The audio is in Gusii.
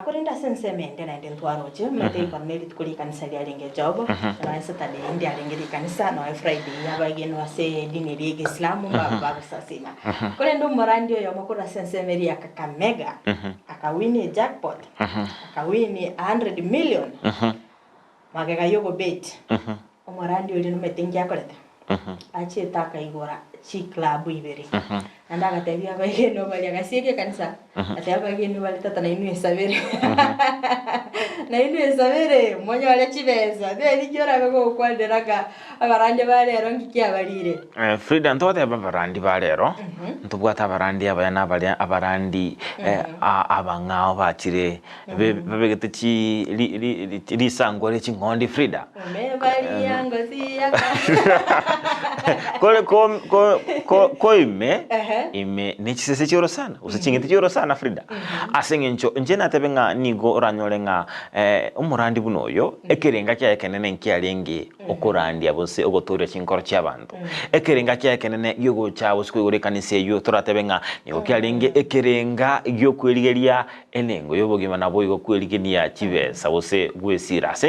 Korende ase ensemo ende naende ntwaroche, omanyete rikoro ne rituko ri'ekanisa riarenge Job, nonya Saturday ndiarenge rikanisa, nonya Friday abaegenwa ase edini eria y'Egeisilamu mbabe bagosasima. Korende omorandi oyomo korwa ase ensemo eria ya Kakamega, akawini ejackpot, akawini a hundred million, magega y'ogobeti. Omorandi oria nomanyete inki akorete? Achiete akaigora chiclub ibere. Naende agatebia abaegenwa baria, agasieka ekanisa, agatebia abaegenwa baria, tata nainwe esabere. Nainwe esabere, monyore chibesa. Teri inki orabe gokwanera ng'a abarandia ba rero nki kiabarire. Frida, ntogoteba abarandi ba rero, ntobwate abarandi abaya na abaria abarandi abang'ao bachire Babegete chi ri ri ri risankwa rie ching'ondi Frida. Umevalia ngozi yako. Kore ko ko ko koime Ehe. ime ne chisese chi'orosana gose ching'iti chi'orosana Frida. Ase eng'encho inche natebe ng'a nigo oranyore ng'a omorandi buna oyo ekerenga kiaye ekenene nkiarenge okorandia gose ogotoria chinkoro chi'abanto. Ekerenga kiaye ekenene giogocha gose koigora ekanisa eyio toratebe ng'a nigo kiarenge ekerenga giokwerigeria Enengo y'obogima naboigo kwerigenia chibesa gose gwesira. Ase.